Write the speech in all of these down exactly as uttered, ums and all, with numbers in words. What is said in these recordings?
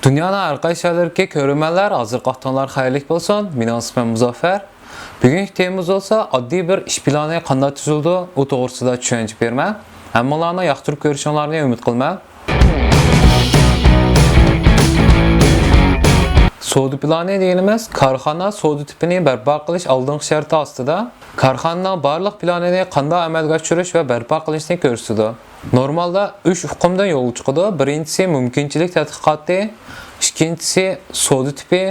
دۇنيانىڭ ھەر قايسى شەھەرلىرىدىكى كۆرۈرمەنلەر، ھازىرقى ۋاقتىڭلار خەيرلىك بولسۇن. مېنىڭ ئىسمىم مۇزەففەر. بۈگۈنكى تېمىمىز بولسا ئاددىي بىر ئىش پىلانى قانداق تۈزۈلىدۇ، ئۇ توغرىسىدا چۈشەنچە بېرىمەن. ھەممىڭلارنىڭ ياقتۇرۇپ كۆرۈشۈڭلارنى ئۈمىد قىلىمەن. سودا پىلانى دېگىنىمىز كارخانا سودا تىپىنى بەرپا قىلىش ئالدىنقى شەرتى ئاستىدا كارخانىنىڭ بارلىق پىلانىنى قانداق ئەمەلگە ئاشۇرۇش ۋە بەرپا قىلىشنى كۆرسىتىدۇ. نورمالدا ئۈچ ئۇقۇمدىن يولغا چىقىدۇ. بىرىنچىسى مۇمكىنچىلىك تەتقىقاتى، ئىككىنچىسى سودا تىپى،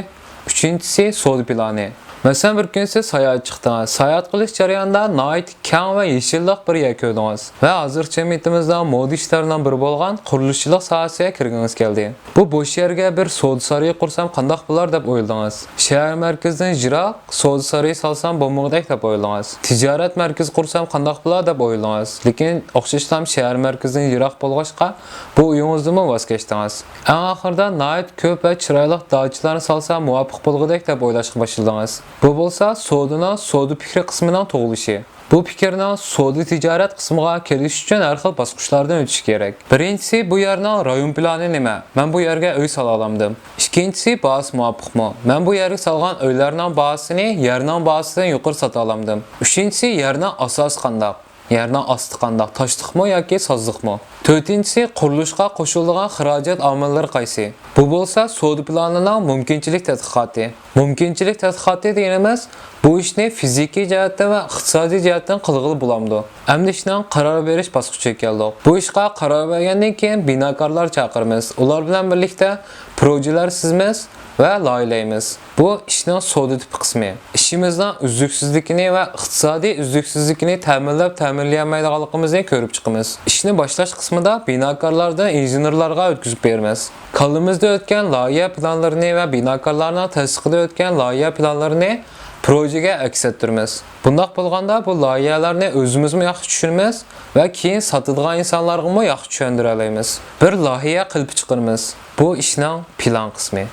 ئۈچىنچىسى سودا پىلانى. مەسىلەن، بىر كۈنى سىز ساياھەت چىقتىڭىز. ساياھەت قىلىش جەريانىدا ناھايىتى كەڭ ۋە يېشىللىق بىر يەر كۆردىڭىز ۋە ھازىر جەمئىيىتىمىزدا مودا ئىشلىرىنىڭ بىرى بولغان قۇرۇلۇشچىلىق ساھەسىگە كىرگىڭىز كەلدى. بۇ بوش يەرگە بىر سودا سارىيى قۇرسام قانداق بولار دەپ ئويلىدىڭىز. شەھەر مەركىزىدىن يىراق سودا سارىيى سالسام بولمىغۇدەك دەپ ئويلىدىڭىز. تىجارەت مەركىزى قۇرسام قانداق بولار دەپ ئويلىدىڭىز. لېكىن ئوخشاشلا شەھەر مەركىزىدىن يىراق بولغاچقا، بۇ ئويىڭىزدىنمۇ ۋاز كەچتىڭىز. ئەڭ ئاخىرىدا ناھايىتى كۆپ ۋە چىرايلىق داچىلارنى سالسا مۇۋاپىق بولغۇدەك دەپ ئويلاشقا باشلىدىڭىز. بۇ بولسا سودىنىڭ سودا پىكرى قىسمىنىڭ تۇغۇلۇشى. بۇ پىكىرنىڭ سودا تىجارەت قىسمىغا كىرىش ئۈچۈن ھەر خىل باسقۇچلاردىن ئۆتۈش كېرەك. بىرىنچىسى، بۇ يەرنىڭ رايون پىلانى نېمە؟ مەن بۇ يەرگە ئۆي سالالامدىم. ئىككىنچىسى، باھاسى مۇۋاپىقمۇ؟ مەن بۇ يەرگە سالغان ئۆيلەرنىڭ باھاسىنى يەرنىڭ باھاسىدىن يۇقىرى ساتالامدىم. ئۈچىنچىسى، يەرنىڭ ئاساسى قانداق؟ يەرنىڭ ئاستى قانداق؟ تاشلىقمۇ ياكى سازلىقمۇ؟ تۆتىنچىسى، قۇرۇلۇشقا قوشۇلىدىغان خىراجەت ئامىللىرى قايسى؟ بۇ بولسا سودا پىلانىنىڭ مۇمكىنچىلىك تەتقىقاتى. مۇمكىنچىلىك تەتقىقاتى دېگىنىمىز بۇ ئىشنى فىزىكىي جەھەتتىن ۋە ئىقتىسادىي جەھەتتىن قىلغىلى بولامدۇ؟ ئەمدى ئىشنىڭ قارار بېرىش باسقۇچىغا كەلدۇق. بۇ ئىشقا قارار بەرگەندىن كېيىن بىناكارلار چاقىرىمىز. ئۇلار بىلەن بىرلىكتە پروژىلەر سىزىمىز ۋە لايىھەلەيمىز. بۇ ئىشنىڭ سودا تىپى قىسمى. ئىشىمىزنىڭ ئۈزلۈكسىزلىكىنى ۋە ئىقتىسادىي ئۈزلۈكسىزلىكىنى تەمىنلەپ تەمىنلىيەلمەيدىغانلىقىمىزنى كۆرۈپ چىقىمىز. ئىشنى باشلاش قىسمىدا بىناكارلاردىن ئىنژېنېرلارغا ئۆتكۈزۈپ بېرىمىز. كاللىمىزدا ئۆتكەن لايىھە پىلانلىرىنى ۋە بىناكارلارنىڭ تەستىقىدا ئۆتكەن لايىھە پىلانلىرىنى پروژىگە ئەكس ئەتتۈرىمىز. بۇنداق بولغاندا بۇ لايىھەلەرنى ئۆزىمىزمۇ ياخشى چۈشىنىمىز ۋە كېيىن ساتىدىغان ئىنسانلارغىمۇ ياخشى چۈشەندۈرەلەيمىز. بىر لايىھە قېلىپى چىقىرىمىز. بۇ ئىشنىڭ پىلان قىسمى.